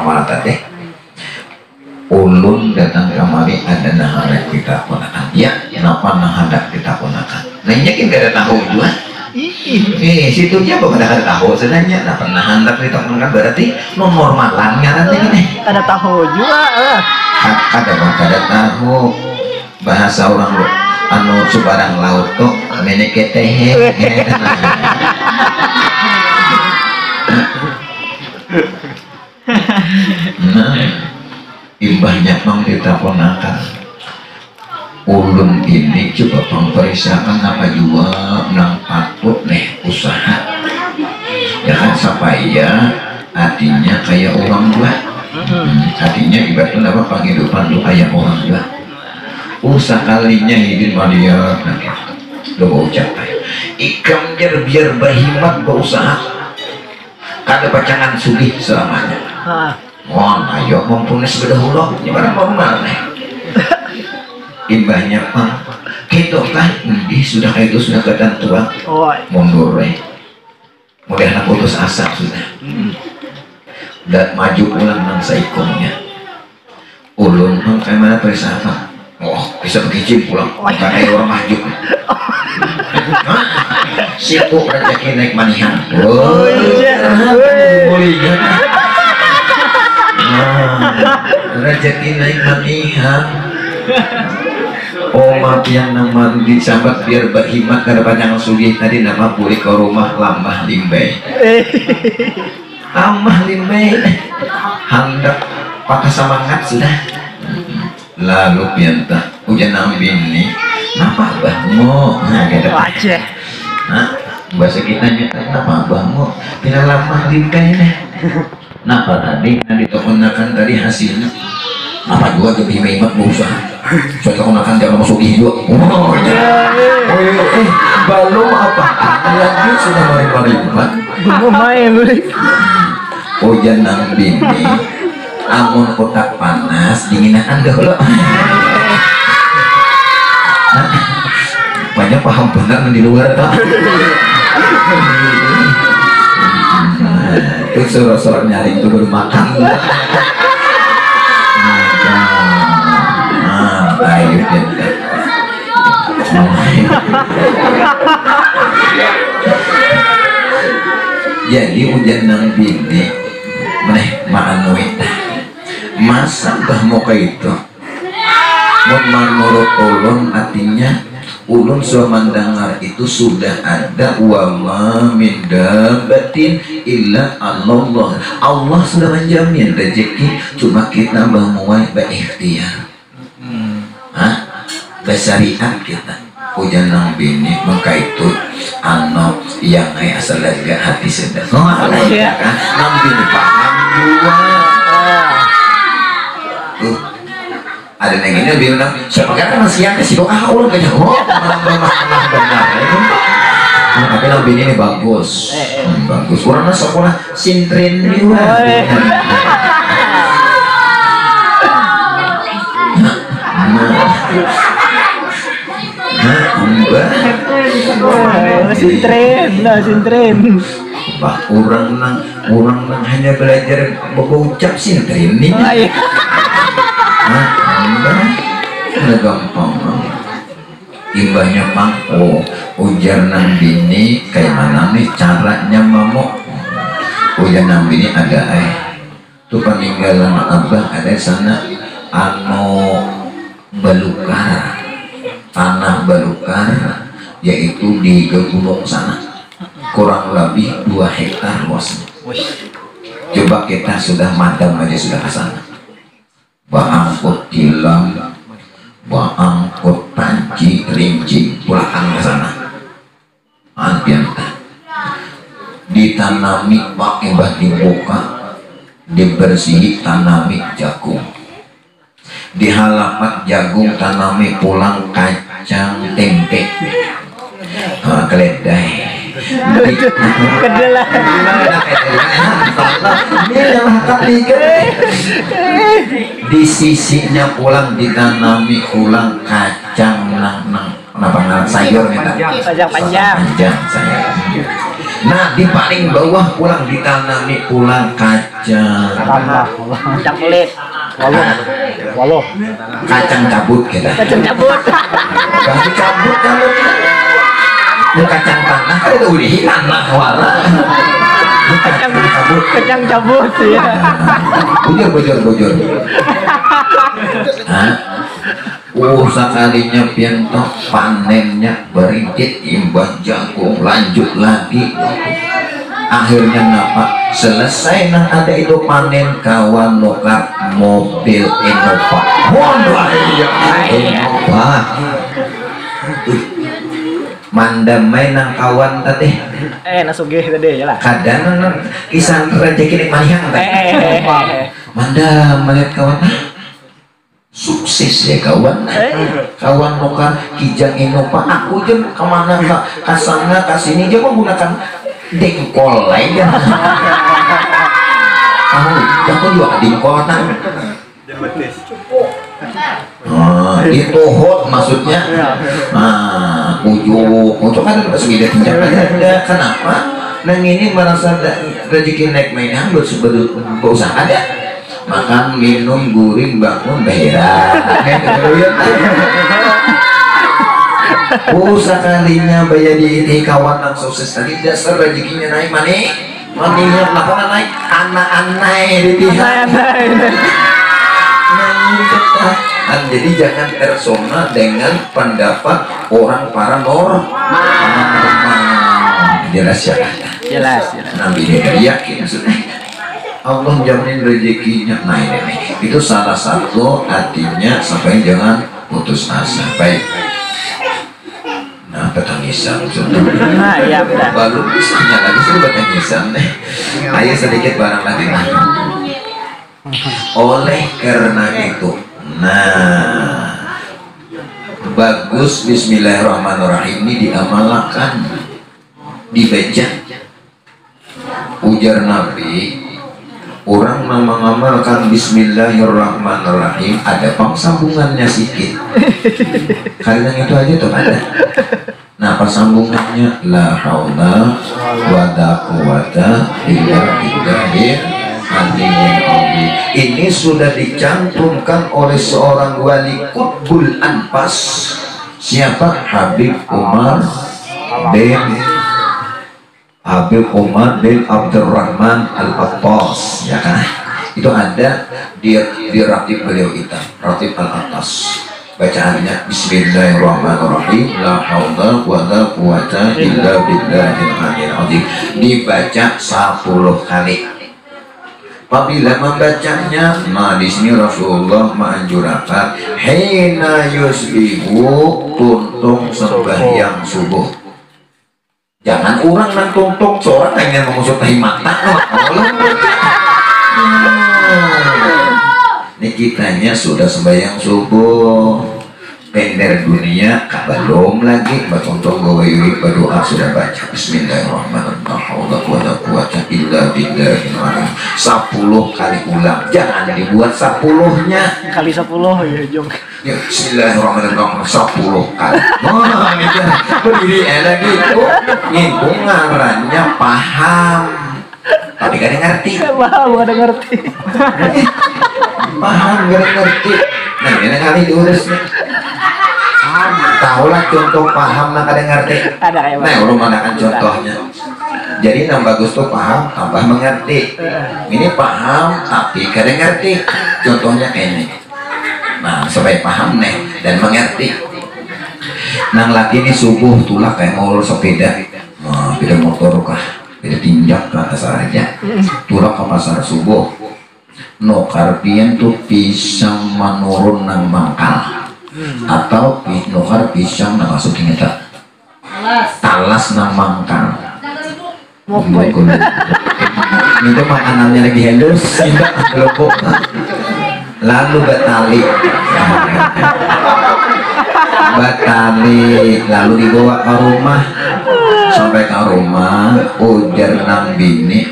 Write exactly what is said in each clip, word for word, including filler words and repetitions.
Mata deh. Ulun datang kamari ada nang handak ditakunakan. Ya, napa nang handak ditakunakan? Nanya gin kada tahu jua. Ih, situ ja pun kada, kada tahu sebenarnya. Napa nang handak ditakunakan berarti normal-normalan ngarannya gini. Kada tahu jua lah. Kada pun kada tahu. Bahasa orang lu anu subarang laut tuh mene ketehe. Nah, imbahnya pang ditakunakan. Ulun ini coba pang parisakan apa jua nang patut neh usaha. Ya kan, supaya hatinya kaya orang jua. Hmm, hatinya ibaratnya apa, panghidupan tu kaya orang jua. Uh, sakalinya hidin malihat nah, lo baucap ai. Ikam jar biar bahimat bausaha. Kada pacangan sugih selamanya. Ah. Mon, ayo mampunis bedahulu. Gimana mau mana? Imbahnya pang. Kaitu kah? Endih sudah kaitu sudah ketentuan. Oi. Mundur eh. Mudah nak putus asa sudah. Hmm. Dan maju pulang nang saikurnya. Ulun pang kaya mana periksa apa? Oh, bisa begijim pulang. Pakai orang mahjub. Hah? Siku rezeki naik manihan. Oh, iya. Mulia. Nah, rezeki naik manihan. Oh, maaf yang nang mandi sambat biar berhimat kada panjang sugih tadi nama bulik ke rumah lambah limbai. Tambah limbai handak patah semangat sudah. Lalu pian tah ujar nang bini, napa abahmu? Nah, gitu. Wajah. Nah, bahasa kitanya, napa abahmu? Pina lamah limbai nih. Napa tadi nang ditakunakan tadi hasilnya? Napa jua jadi himat-himat berusaha. Saya takunakan jangan masuk gigi dua. Oh, iya. Oh, iya. Eh, belum apa? Lagi sudah mari-mari. Belum main, beli. Ujar nang bini, amun utak panas, dinginakan dahulu. Banyak paham benar di luar, Pak. Itu suruh-suruh nyaring tu baru makan. Nah, ayo, pintar. Jadi ujar nang bini, meneh maanui tah. Masa bah mau kaitu? Mun manurut ulun, artinya ulun sudah mandangar itu sudah ada, wa ma min dabbatin illa Allah. Allah sudah manjamin rezeki, cuma kita bamuai baikhtiar. Hmm. Hah? Basariat kita. Ujar nang bini, maka itu anu yang ai asal lega hati sedang. Oh, alah, iya. Kan? Nang bini paham jua. Ah. Tuh. Ada nang ini lebih menang. Siapa kata nang siang ke situ? Ah, ulun kena. Oh, menang, menang, menang, benar. Nah, tapi nang bini ini bagus. Eh, eh. Hmm, bagus. Kurang sekolah sintrin jua. Oi. Nah, nah, mbah. Oh, sintrin, nah, sintrin. Bah, urang nang, urang nang hanya belajar bebaucap sintrin nih. Oh, iya. Nah, mbah. Nah, gampang. Imbahnya pang, oh, ujar nang bini, kayak mana nih caranya, Mamo? Ujar nang bini, ada, eh. Tu paninggalan abah ada di sana, anu, balukar, tanah balukar, yaitu di Gegunung sana. Kurang lebih dua hektar luasnya. Wih. Coba kita sudah madam aja sudah ke sana. Baangkut tilam, baangkut panci, rinci, pulakan ke sana. Antian tah. Ditanami pakai bah dibuka, dibersihi, tanami jagung. Di halaman jagung tanami pulang kacang tempe. Ah, keledai. Kedelai. Ini yang makan ikan. Di sisinya pulang ditanami pulang kacang nang, nang, kenapa ngaran sayur nih, Kak? Kacang panjang. Panjang, sayur. Nah, di paling bawah pulang ditanami pulang kacang. Tambah. Kacang kulit. Waluh. Waluh. Kacang cabut kita. Kacang cabut. Kacang cabut kalau ini kacang tanah, kalau udah tanah wala. Kacang cabut. Kacang cabut ya. Bujur, bujur, bujur. Hah? Uh, sakalinya pian tuh panennya berigit imbah jagung lanjut lagi. Akhirnya napa? Selesai nang ada itu panen, kawan nukar mobil Innova. Honda iya, Innova. Mandamai nang kawan tadi. Eh, nasugih tadi ya lah. Kadang kisah rezeki nih mayang tadi. Eh, eh, eh, eh. Mandam melihat kawan. Sukses ya kawan. Kawan nukar kijang Innova, aku jen kemana ka kasana kasini jen menggunakan dengkol lain jen. Kamu, aku juga dengkol nang. Nah, itu hot maksudnya. Nah, ujuk, ujuk kan ada segede tingkat aja. Kenapa? Nang ini merasa rezeki naik main hanggut sebelum berusaha ada. Makan, minum, guring, bangun, berak. Usaha kalinya bayar di ini kawan nang sukses tadi dasar rezekinya naik mani. Maninya kenapa naik? Anak-anak di pihak. Anak-anak. Nah, jadi jangan terpesona dengan pendapat orang paranormal. Jelas ya? Jelas, jelas. Nabi ini yakin sudah. Allah jamin rezekinya. Nah, ini nih, itu salah satu artinya sampai jangan putus asa. Baik. Nah, petangisan sudah. Nah, iya, benar. Baru bisanya lagi sudah petangisan nih. Ayo sedikit barang lagi nah. Oleh karena itu, nah, bagus Bismillahirrahmanirrahim ini diamalkan, dibaca. Ujar Nabi, orang nang mengamalkan Bismillahirrahmanirrahim ada pang sambungannya sikit. Karena itu aja tuh ada. Nah, persambungannya la haula wala quwata illa billahil aliyil azim. Ini sudah dicantumkan oleh seorang wali Qutbul Anfas. Siapa? Habib Umar bin Habib Umar bin Abdurrahman Al-Attas, ya kan? Itu ada di, di ratib beliau itu, ratib Al-Attas. Bacaannya Bismillahirrahmanirrahim, la haula wala quwata illa billahil aliyil azim. Dibaca sepuluh kali. Apabila membacanya, nah, di sini Rasulullah menganjurkan hina yusbihu, tuntung sembahyang subuh. Jangan urang nang tuntung, seorang hanya mengusutahi mata. Ini kitanya sudah sembahyang subuh, pender dunia, belum lagi batuntung gawai, berdoa sudah baca Bismillahirrahmanirrahim, la haula wala quwata illa billahil aliyil azim. Sepuluh kali ulang, jangan dibuat sepuluhnya. Kali sepuluh ya, Jung. Ya, Bismillahirrahmanirrahim. Sepuluh kali. Wah, ini berdiri eh lagi. Oh, ini ngarannya paham. Tapi kada ngerti. Paham, kada ngerti. Paham, kada ngerti. Nah, ini kali diurus nih. Tahulah contoh paham nah kada ngerti. Ada kayak nah, ulun manakan contohnya. Jadi yang bagus tuh paham tambah mengerti. Ini paham tapi kada ngerti. Contohnya kayak ini. Nah, supaya paham nih dan mengerti. Nang laki ini subuh tulak kayak mau sepeda, nah, sepeda motor kah, sepeda tinjak kah, kasar aja. Tulak ke pasar subuh, nukar pian tuh pisang menurun nang mangkal atau pi- nukar pisang nang masuk kita. Talas nang mangkal. Itu makanannya lagi halus, indah, kelupuk. Lalu batali. Batali, lalu dibawa ke rumah. Sampai ke rumah, ujar nang bini,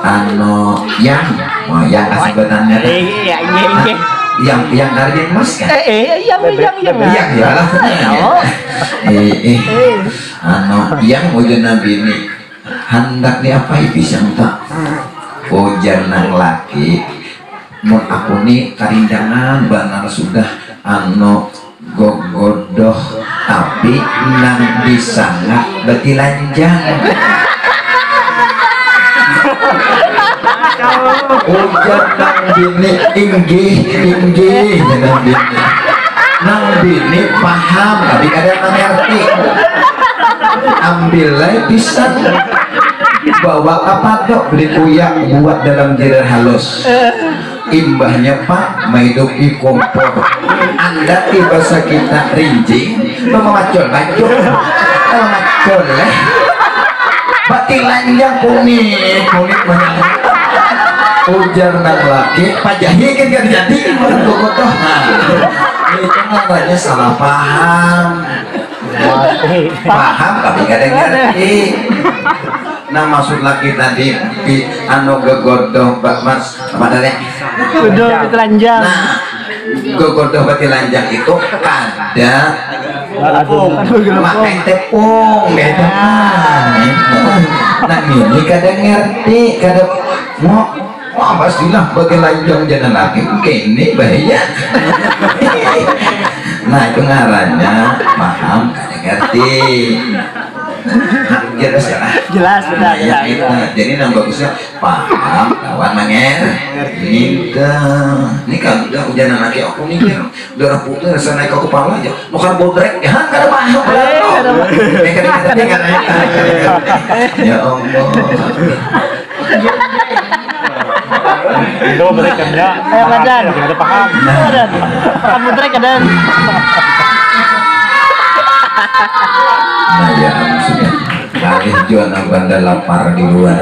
anu, yang, oh, yang kasih batannya. Iya, iya, iya. Yang, yang kardin mas kan? Eh, eh, yang, yang, yang. Yang, ya lah. Oh. Eh, eh. Anu, yang ujar nang bini. Handak diapai pisang tak? Ujar nang laki, mun aku ni karindangan banar sudah anu gogodoh, tapi nang disanga batilanjang. Ujar nang bini, inggih, inggih, nang bini. Nang bini paham, tapi kada mangerti. Ambil lai pisang, bawa ka padok, beli kuyak, buat dalam jerar halus. Imbahnya, Pak, maidup di kompor. Andaki basa kita rinjing, mamacul baju. Mamacul, eh. Batilanjang kunik, kunik banyak. Ujar nang laki, pajahi kan kada jadi, bukan bobotoh. Nah, itu namanya salah paham. Paham tapi kada ngerti. Nah, maksud laki tadi di anu gegodoh, Pak Mas, apa tadi? Udah telanjang. Nah, gegodoh batilanjang itu kada makai tepung, beda. Nah, ini kada ngerti, kada mau. Wah, pastilah batilanjang jalan laki, kene bahaya. Nah, itu ngarannya paham kada ngerti. Jelas ya lah. Jelas, benar, nah, ya, benar, kita. Jadi nang bagusnya paham lawan manger. Gitu. Ini kan udah hujanan lagi aku mikir. Darah putih rasa naik ke kepala aja. Nukar bodrek. Ya, kada paham. Eh, kada paham. Eh, kada ngerti, kada ngerti. Ya Allah. Itu mereka nya. Eh, badan. Ada paham. Badan. Kamu trek ada. Nah, ya, sudah. Alih jua nang banda lapar di luar.